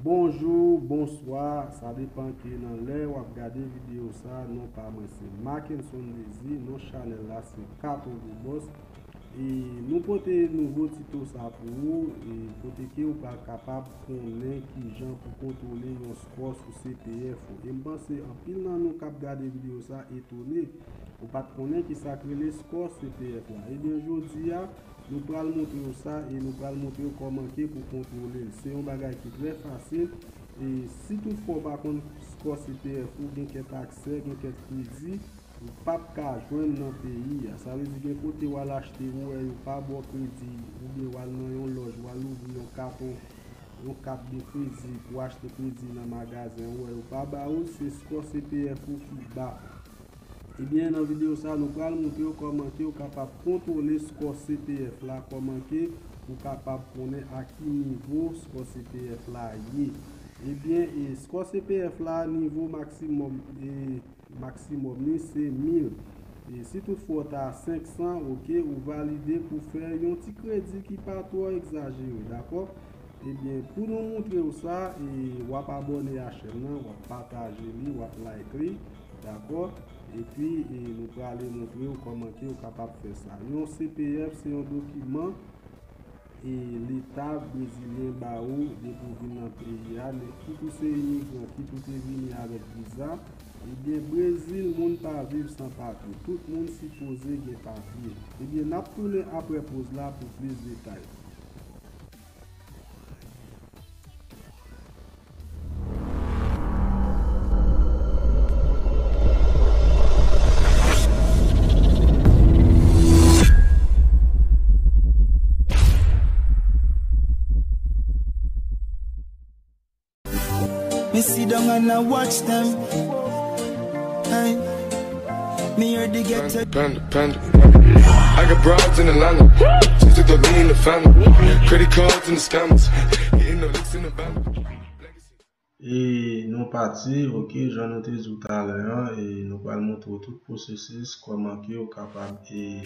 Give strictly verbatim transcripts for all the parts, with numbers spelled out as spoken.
Bonjou, bonswa, sa depan ke nan lè w ap gade videyo sa, non pa mwen se Mackenson Désir, non chanèl la se Katon Gwo Bòs. E nou pote nouvo tito sa pou ou, e kote ke ou pral kapab konnen kijan pou kontwole yon score sou C P F ou. E m panse anpil nan nou k ap gade videyo sa etone, ou pa t konnen kisa k rele score C P F la. Ebyen, jodi a, nou pral montre w sa e nou pral montre w kòman ke pou kontwole l. Se yon bagay ki trè fasil. E si toutfwa w pa konn score C P F ou, gen kèk aksè, gen kèk kredi, ou p ap ka jwenn nan peyi a. Sa vle di gen kote w al achte, ou wè yo pa ba w kredi, oubyen w al nan yon lòj, w al ouvri yon katon, yon kat de kredi pou achte kredi nan magazen, ou wè yo pa ba ou l, se score C P F ou ki ba. Ebyen, nan videyo sa, nou pral montre w kòman ke w kapab kontwole score C P F la, kòman ke ou kapab konnen a ki nivo score C P F la ye. Ebyen, e score C P F la, nivo maksimòm, e maksimòm li se mil. E si toutfwa w ta a senk san, oke, ou valide pou fè yon ti kredi ki pa twò egzajere, dakò? Ebyen, pou nou montre w sa, e w ap abòne a chèn nan, w ap pataje li, w ap like li, dakò? Epi, e nou prale montre w kòman ke w kapab fè sa. Yon C P F se yon dokiman e Leta brezilyen ba ou depi w vin nan peyi a, men kit ou se imigran, kit ou te vini avèk viza, ebyen, Brezil, moun pa viv san papye. Tout moun sipoze gen papye. Ebyen, n ap tounen apre poz la pou plis detay. Me sit down and I watch them. Hey. Me hear the ghetto. Panda, panda, panda. I got broads in Atlanta. Just took the lean in the family. Credit cards and the scammers. Getting no licks in the van. E nou pati, oke, jan nou te di w talè an, e nou pral montre w tout pwosesis, kòman ke w kapab, e,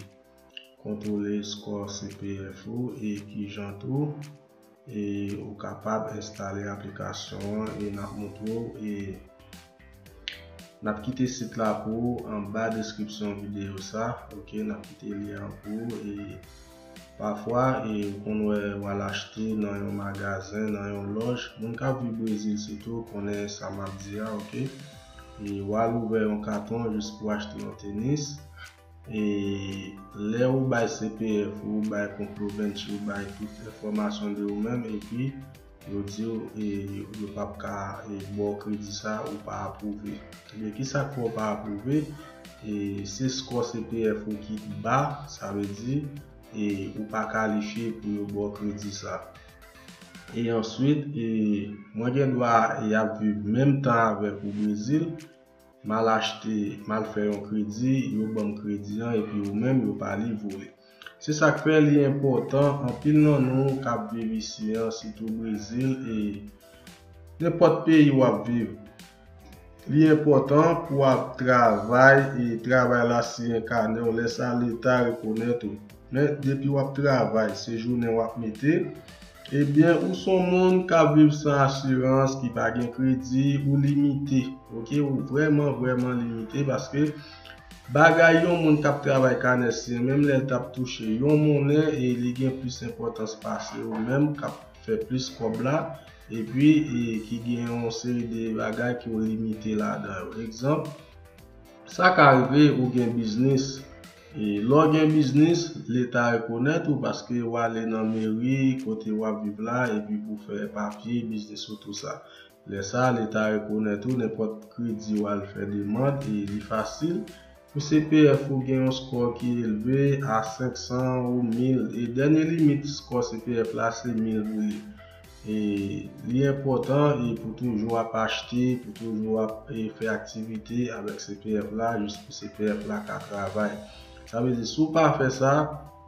kontwole score C P F ou, e kijan tou, e ou kapab enstale aplikasyon an, e n ap montre w, e n ap kite sit la pou ou anba deskripsyon videyo sa, oke, n ap kite lyen an pou ou, e pafwa, e ou konn wè w al achte nan yon magazen, nan yon lòj, moun k ap viv Brezil sitou konnen sa m ap di a, oke, e w al ouvè yon katon jis pou achte yon tenis, e lè ou bay C P F ou, bay Comprovante ou, bay tout enfòmasyon de ou menm, epi yo di w, e, yo p ap ka, e, ba w kredi sa, ou pa apwouve. Ebyen, kisa k fè w pa apwouve? E, se score C P F ou ki ba, sa vle di, e, ou pa kalifye pou yo ba w kredi sa. E answit, e, mwen gen dwa, e, ap viv menm tan avèk ou Brezil, m al achte, m al fè yon kredi, yo ban m kredi an, epi ou menm, yo pa livre w li. Se sa k fè li enpòtan, anpil nan nou k ap viv isi an, sitou Brezil, e nenpòt peyi w ap viv, li enpòtan pou w ap travay, e travay la siyen kanè w, lè sa Leta rekonèt ou. Men, depi w ap travay, se jounen w ap mete, ebyen, ou s on moun k ap viv san asirans, ki pa gen kredi, ou limite, oke? Ou vrèman, vrèman limite, paske bagay yon moun k ap travay kanè siyen, menm lè l t ap touche yon monnen, e li gen plis enpòtans pase ou menm k ap fè plis kòb la, epi, e ki gen yon seri de bagay ke w limite ladan yo. Egzanp, sa ka rive ou gen biznis. E lè w gen biznis, Leta rekonèt ou paske w ale nan meri kote w ap viv la, epi pou fè papye biznis ou, tou sa. Lè sa, Leta rekonèt ou, nenpòt kredi w al fè demann, e li fasil. Pou C P F ou gen yon score ki elve a senk san ou mil, e dènye limit score C P F la se mil pou li. E li enpòtan, e pou toujou ap achte, pou toujou ap, e fè aktivite avèk C P F la, jis pou C P F la ka travay. Sa vle di, si w pa fè sa,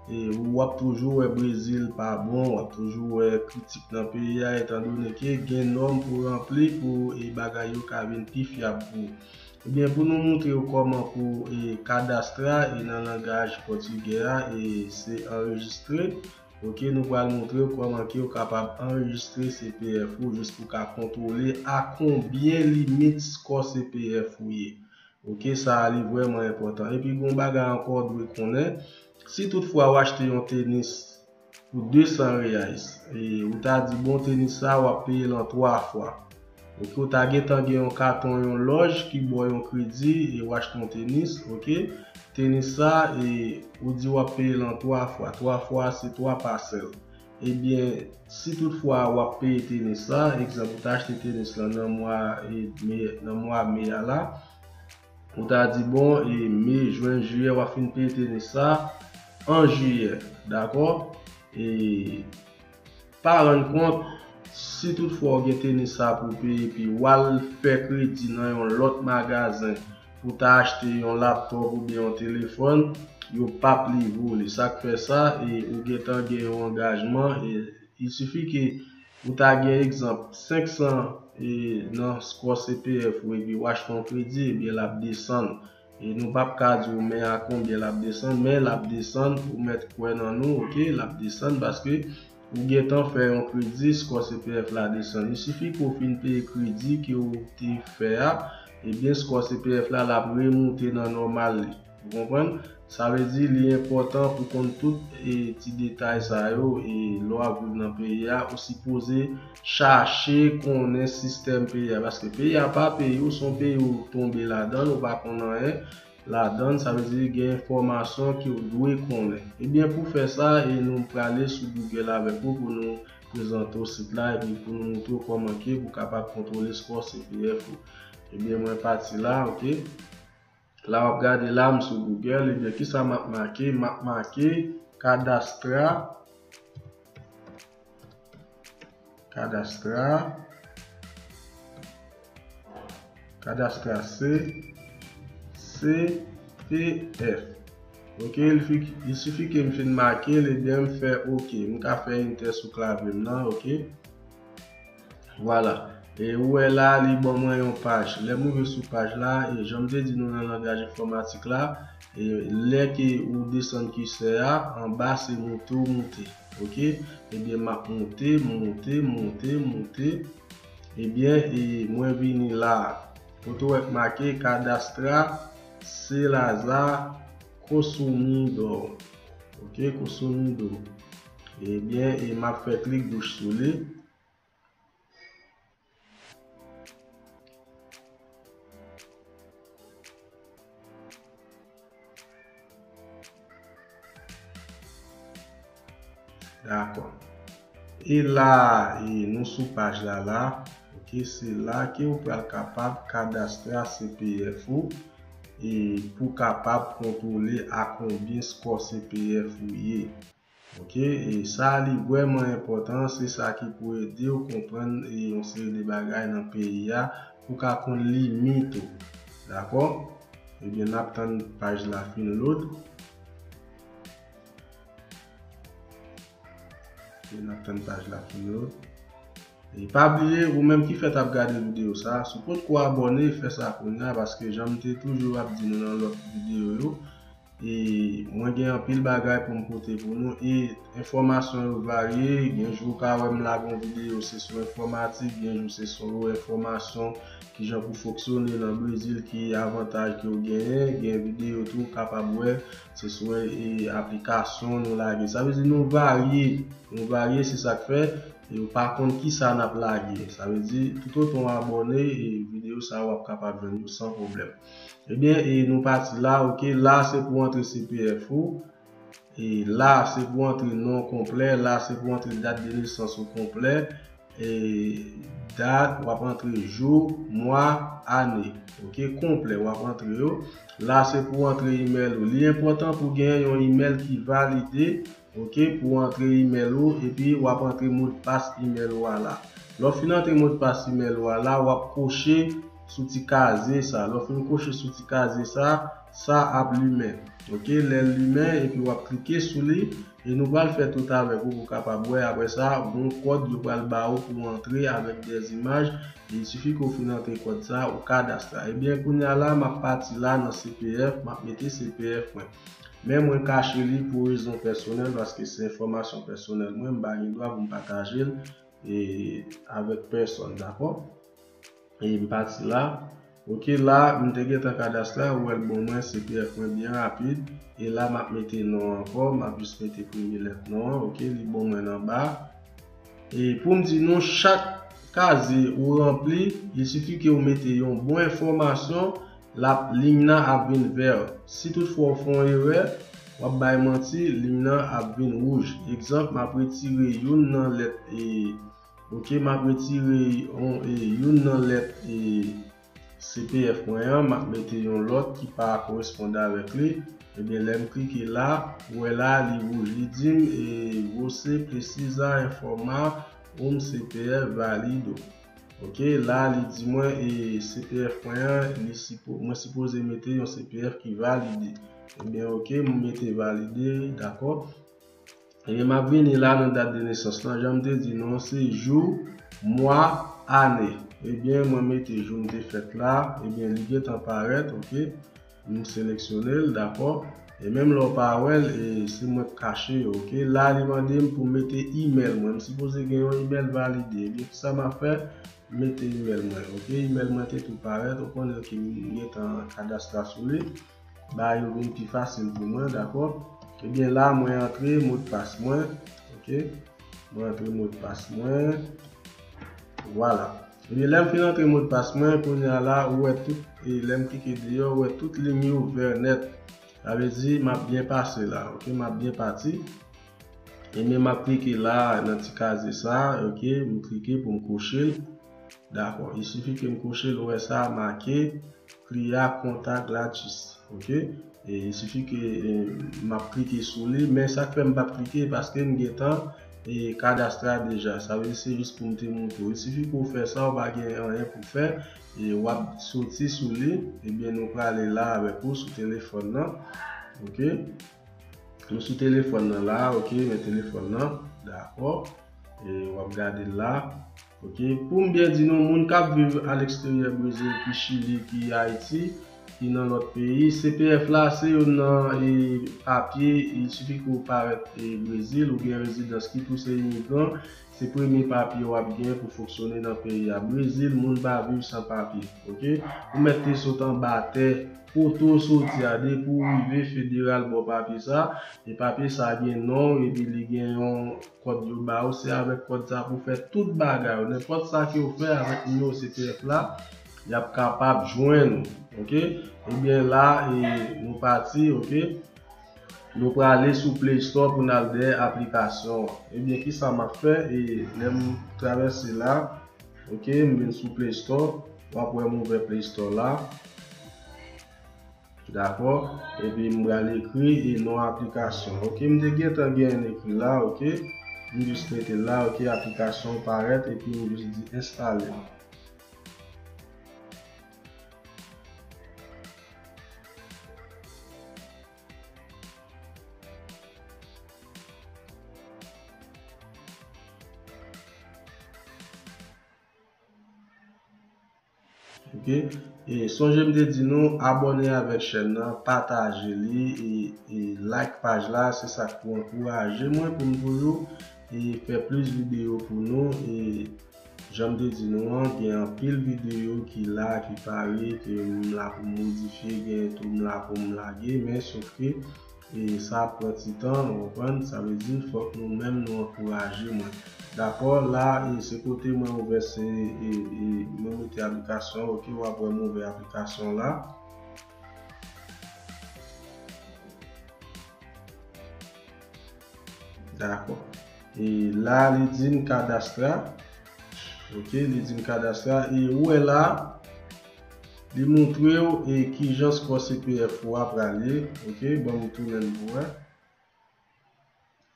e w ap toujou wè Brezil pa bon, w ap toujou wè kritik nan peyi a, etandone ke gen nòm pou ranpli pou, e bagay yo ka vin pi fyab pou ou. Ebyen, pou nou montre w kòman pou, e, cadastrar, e nan langaj pòtigè a, e se anrejistre, Ok, nou pral montre w kòman ke w kapab anrejistre C P F ou jis pou ka kontwole a konbyen limit score C P F ou ye. Ok, sa a li vrèman enpòtan. Epi gen yon bagay ankò w dwe konnen, si toutfwa w achte yon tenis pou de san reais, e ou ta di bon tenis sa w ap peye l an twa fwa. Ok, ou ta gentan gen yon katon, yon lòj ki ba w yon kredi e w achte yon tenis, ok. Tenis sa, e ou di w ap peye l an twa fwa. Twa fwa se twa pasèl. Ebyen, si toutfwa w ap peye tenis sa, egzanp, ou ta achte tenis lan nan mwa, e, me, nan mwa me a la, ou ta di, bon, e me, jen, jiyè, w ap fin peye tenis sa an jiyè, dakò? E pa rann kont, si toutfwa w gen tenis sa pou w peye, epi w al fè kredi nan yon lòt magazen pou w ta achte yon laptòp oubyen yon telefòn, yo p ap livre w li. Sa k fè sa, e ou gentan gen yon angajman, e il sifi ke ou ta gen egzanp senk san, e, nan score C P F ou epi w achte yon kredi, ebyen l ap desann. E nou p ap ka di w men a konbyen l ap desann, men l ap desann, ou mèt kwè nan nou, ok, l ap desann paske ou gentan fè yon kredi, score C P F la desann. Il sifi ke w fin peye kredi ke w te fè a, ebyen score C P F la, l ap remoute nan nòmal li. Ou konprann? Sa vle di li enpòtan pou konn tout, e, ti detay sa yo, e lè w ap viv nan peyi a, ou sipoze chache konnen sistèm peyi a, paske peyi a pa peyi w, se yon peyi ou tonbe ladan l, ou pa konn anyen ladan l, sa vle di gen enfòmasyon ke w dwe konnen. Ebyen, pou fè sa, e nou prale sou Google avèk ou pou nou prezante w sit la, epi pou nou montre w kòman ke pou kapab kontwole score C P F ou. Ebyen, mwen pati la, ok. La w ap gade la, m sou Google, ebyen, kisa m ap make? M ap make Cadastra, Cadastra, Cadastra C, C P F. Ok, il fi-, il sifi ke m fin make l, ebyen, m fè ok. M ka fè enter sou klavye m nan, ok. Vwala. E ou wè la, li ban mwen yon paj. Lè m rive sou paj la, e jan m te di nou nan langaj enfòmatik la, e lè ke ou desann kisè a, anba se moute ou moute. Ok? Ebyen, m ap moute, moute, moute, moute. Ebyen, e mwen vini la. Kote w wè k make Cadastra Serasa Consumidor. Ok, Consumidor. Ebyen, e m ap fè klik gòch sou li. Dakò. E la, e nou sou paj la la. Ok, se la ke ou pral kapab kadastre C P F ou, e pou kapab kontwole a konbyen score C P F ou ye. Ok, e sa li vrèman enpòtan, se sa ki pou ede w konprann, e, yon seri de bagay nan peyi a, pou ka konn limit ou. Dakò? Ebyen, n ap tann paj la fin load. Ebyen, n ap tann paj la fin load. E pa bliye, ou menm ki fèk ap gade videyo sa, si w potko abòne, fè sa kounye a, paske jan m te toujou ap di nou nan lòt videyo yo, e mwen gen anpil bagay pou m pote pou nou. E enfòmasyon yo varye. Gen jou ou ka wè m lage yon videyo, se sou enfòmatik. Gen jou se sou enfòmasyon, kijan pou fonksyone nan Brezil, ki avantaj ke w genyen. Gen videyo tou ou kapab wè, se sou, e, aplikasyon nou lage. Sa vle di nou varye. Nou varye, se sa k fè, e, ou pa konn kisa n ap lage. Sa vle di, toutotan w abòne, e, videyo sa w ap kapab jwenn yo san pwoblèm. Ebyen, e nou pati la, ok, la se pou antre C P F ou, e la se pou antre non konplè, la se pou antre dat de nesans ou konplè, e dat, w ap antre jou, mwa, ane, ok, konplè, w ap antre yo. La se pou antre imèl ou. Li enpòtan pou gen yon imèl ki valide, ok, pou w antre imèl ou, epi w ap antre modpas imèl ou a la. Lè w fin antre modpas imèl ou a la, w ap koche sou ti kazye sa. Lè w fin koche sou ti kazye sa, sa ap limen. Ok, lè l limen, epi w ap klike sou li, e nou pral fè tout avèk ou pou w kapab wè. Apre sa, gon kòd yo pral ba ou pou w antre avèk de imaj. E il sifi ke w fin antre kòd sa, ou kadastre. Ebyen, kounye a la, m ap pati la nan C P F, m ap mete C P F mwen. Men mwen kache li pou rezon pèsonèl, paske se enfòmasyon pèsonèl mwen, m pa gen dwa pou m pataje l e, avèk pèsòn, dakò? E m pati la. Ok, la, m te gentan Cadastra, ou wè l ban mwen C P F mwen byen rapid. E la, m ap mete non ankò, m ap jis mete premye lèt non an, ok, li ban mwen anba. E pou m di nou, chak kazye ou ranpli, il sifi ke ou mete yon bon enfòmasyon, l ap, liy nan ap vin vè. Si toutfwa ou fè yon erè, w ap bay manti, liy nan ap vin wouj. Egzanp, m ap retire youn nan lèt e, ok, m ap retire yon, e, youn nan lèt e, C P F mwen an, m ap mete yon lòt ki pa koresponde avèk li. Ebyen, lè m klike la, ou wè la, li wouj. Li di m, e, você precisa informar um C P F válido. Ok, la, li di mwen, e, C P F mwen an, li sipo, mwen sipoze mete yon C P F ki valide. Ebyen, ok, m mete valide, dakò. Ebyen, m ap vini la nan dat de nesans lan. Jan m te di nou an, se jou, mwa, ane. Ebyen, mwen mete jou m te fèt la. Ebyen, li gentan parèt, ok. M seleksyone l, dakò. E menm lè w pa wè l, e se mwen k kache yo, ok. La, li mande m pou m mete imèl mwen. M sipoze gen yon imèl valide. Ebyen, kisa m ap fè? Mete imèl mwen, ok. Imèl mwen te tou parèt, ou konnen ke m gentan Cadastra sou li. Bagay yo vin pi fasil pou mwen, dakò? Ebyen, la, mwen antre modpas mwen, ok. Mwen antre modpas mwen. Vwala. Ebyen, lè m fin antre modpas mwen, kounye a la, ou wè tout, e lè m klike deyò, ou wè tout liy yo vè nèt. Sa vle di, m ap byen pase la, ok? M ap byen pati. Ebyen, m ap klike la, nan ti kazye sa, ok? M klike pou m koche l. Dakò. Il sifi ke m koche l, ou wè sa make cria conta grátis, ok? E il sifi ke, e, m ap klike sou li, men sa k fè m p ap klike, paske m gentan, e, Cadastra deja. Sa vle di se jis pou m te montre w. Il sifi ke w fè sa, ou pa gen anyen pou w fè, e w ap soti sou li, ebyen nou prale la avèk ou sou telefòn nan, ok? Nou sou telefòn nan la, ok, men telefòn nan, dakò. E w ap gade l la. Ok, pou m byen di nou, moun k ap viv aleksteryè Brezil, ki Chili, ki Ayiti, ki nan lòt peyi, C P F la se youn nan, e, papye, il sifi ke w parèt, e, Brezil, ou gen rezidans, kit ou se imigran, se premye papye w ap gen pou fonksyone nan peyi a. Brezil, moun pa viv san papye, ok? Ou mèt te sot anba tè, kote w soti a, depi w rive federal ba w papye sa, e papye sa gen non w, epi li gen yon kòd yo ba w, se avèk kòd sa pou w fè tout bagay ou. Nenpòt sa ke w fè avèk nimewo C P F la, y ap kapab jwenn ou. Ok? Ebyen la, e, nou pati, ok? Nou prale sou Play Store pou n al dèyè aplikasyon an. Ebyen, kisa m ap fè? E, lè m travèse la, ok, m vin sou Play Store, w ap wè m ouvè Play Store la. Dakò? Epi m pral ekri, e, non aplikasyon. Ok, m te gentan genyen ekri la, ok. M jis mete l la, ok, aplikasyon parèt, epi m jis di enstale. Ok. E sonje m te di nou, abòne avèk chèn nan, pataje li, e, e like paj la, se sa k pou ankouraje mwen pou m toujou, e, fè plis videyo pou nou. E jan m te di nou an, gen anpil videyo ki la, ki pare, ke m la pou m modifye, gen tou m la pou m lage, men sof ke e sa ap pran ti tan, ou konprann? Sa vle di, fòk nou menm nou ankouraje mwen. Dakò, la, e, se kote mwen ouvè, se, e, e, mwen mete aplikasyon, ok, w ap wè mwen ouvè aplikasyon la. Dakò. E la, li di m Cadastra. Ok, li di m Cadastra. E ou wè la, li montre w e kijan score C P F ou a prale. Ok, ban m tounen l pou wè.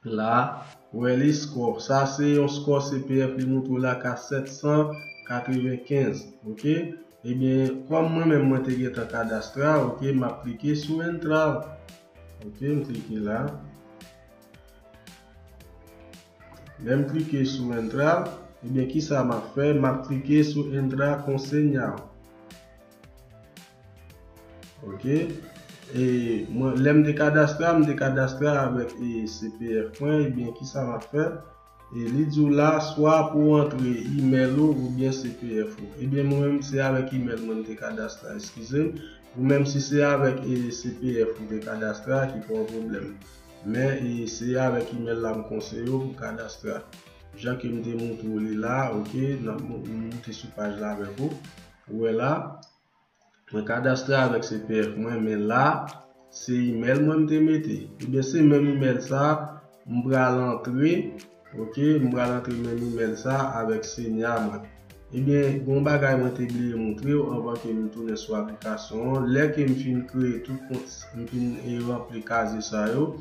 La, ou wè li score. Sa se yon score C P F li montre w la ka sèt san katrevenkenz. Ok, ebyen, kòm mwen menm mwen te gentan Cadastra, ok, m ap klike sou entrar. Ok, m klike la. Lè m klike sou entrar, ebyen, kisa m ap fè? M ap klike sou entrar com senha. Ok. E mwen, lè m te kadastre a, m te kadastre a avèk e, C P F mwen, ebyen, kisa m ap fè? E li di w la, swa pou w antre imèl ou oubyen C P F ou. Ebyen, mwen menm, se avèk imèl mwen m te kadastre a, eskize m. Ou menm, si se avèk e, C P F ou te kadastre a, ki pa yon pwoblèm. Men, e, se avèk imèl la m konseye w pou kadastre a. Jan ke m te montre w li la, oke, nan, m, m moute sou paj la avèk ou. Ou wè la, mwen kadastre avèk C P F mwen, men la, se imèl mwen m te mete. Ebyen, se menm imèl sa, m pral antre, oke, m pral antre menm imèl sa avèk senya mwen. Ebyen, gon bagay mwen te bliye montre w anvan ke m tounen sou aplikasyon an. Lè ke m fin kreye tout kont, m fin, e, ranpli kazye sa yo,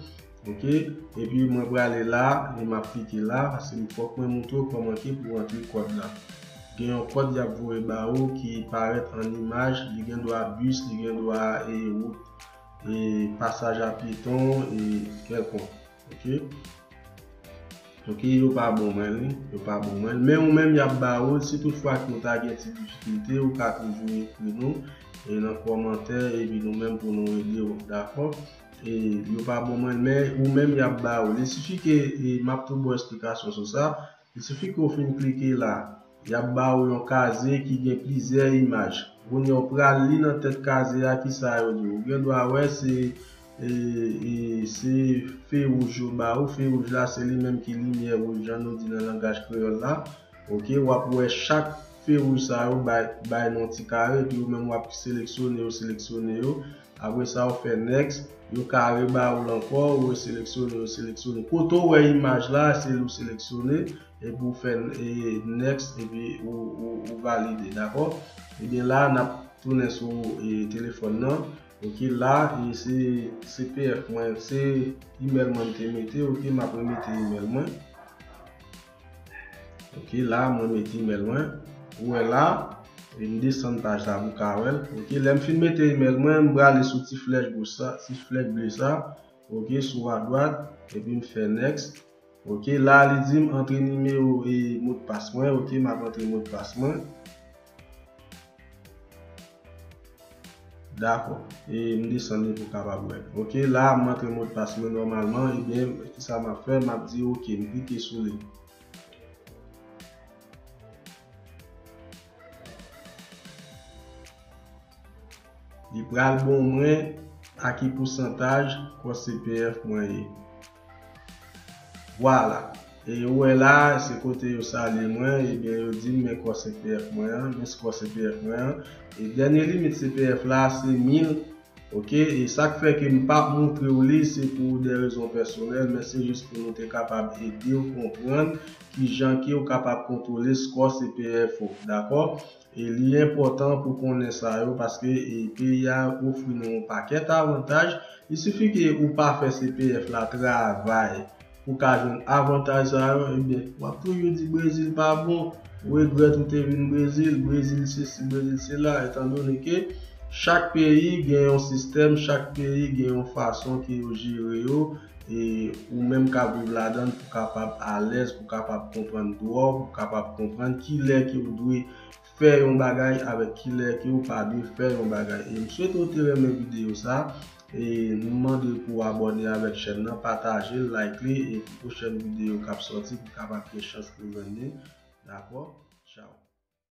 oke, epi mwen prale la, e m ap klike la, paske m fòk mwen montre w kòman ke pou antre kòd la. Gen yon kòd y ap voye ba ou ki parèt an imaj, li gen dwa bis, li gen dwa, e, wout, e, pasaj a pyeton, e, kèlkonk. Oke? Oke, yo pa bon mwen li, yo pa bon mwen. Men ou menm y ap ba ou l, si toutfwa ke ou ta gen ti difikilte, ou ka toujou ekri nou, e, nan kòmantè, epi nou menm pou nou ede w, dakò? E, yo pa bon mwen, men ou menm y ap ba ou l. Li sifi ke, e, m ap tou ba w esplikasyon sou sa, li sifi ke w fin klike la, y ap ba ou yon kazye ki gen plizyè imaj. Kounye a w pral li nan tèt kazye a, kisa yo di w. Ou gen dwa wè se, e, e, se fe wouj yo ba ou. Fe wouj la, se li menm ki limyè wouj, jan nou di nan langaj kreyòl la. Oke, w ap wè chak fe wouj sa yo bay, bay nan ti kare, epi ou menm w ap seleksyone yo, seleksyone yo. Apre sa, ou fè next, yo kare ba ou l ankò, ou reseleksyone, ou seleksyone. Kote w wè imaj la, se li w seleksyone, epi ou fè, e, next, epi ou, ou, ou valide, dakò? Ebyen la, n ap tounen sou, e, telefòn nan. Oke, la, e, se C P F mwen, se imèl mwen m te mete, oke, m ap remete imèl mwen. Oke, la, mwen mete imèl mwen. Ou wè la, e m desann paj la pou w ka wè l. Oke, lè m fin mete imèl mwen, m prale sou ti flèch gòch sa, ti flèch ble sa. Oke, sou adwat, epi m fè next. Oke, la, li di m antre nimewo e modpas mwen. Oke, m ap antre modpas mwen. Dakò. E m desann li pou w kapab wè. Oke, la, m antre modpas mwen nòmalman. Ebyen, kisa m ap fè? M ap di oke, m klike sou li. Li pral bon mwen a ki pousantaj kò C P F mwen ye. Vwala. E ou wè la, se kote yo salye mwen, ebyen yo di m men kò C P F mwen an, men kò C P F mwen an. E dènye limit C P F la, se mil. Oke, e sa k fè ke m p ap montre w li, se pou de rezon pèsonèl, men se jis pou nou te kapab ede w konprann kijan ke w kapab kontwole skò C P F ou, dakò? E li enpòtan pou konnen sa yo, paske, e, peyi a ofri nou yon pakèt avantaj. Li sifi ke ou pa fè C P F la travay pou ka jwenn avantaj sa yo, ebyen, w ap toujou di Brezil pa bon, ou regrèt ou te vin Brezil, Brezil sesi, Brezil sela, etandone ke chak peyi gen yon sistèm, chak peyi gen yon fason ke yo jere yo, e ou menm k ap viv ladan l pou kapab alèz, pou kapab konprann dwa w, pou kapab konprann kilè ke w dwe fè yon bagay avèk kilè ke w pa dwe fè yon bagay. E m swete w te renmen videyo sa. E nou mande w pou w abòne avèk chèn nan, pataje l, like li, e pou pwochèn videyo k ap sòti, pou kapab gen chans pou w jwenn li. Dakò?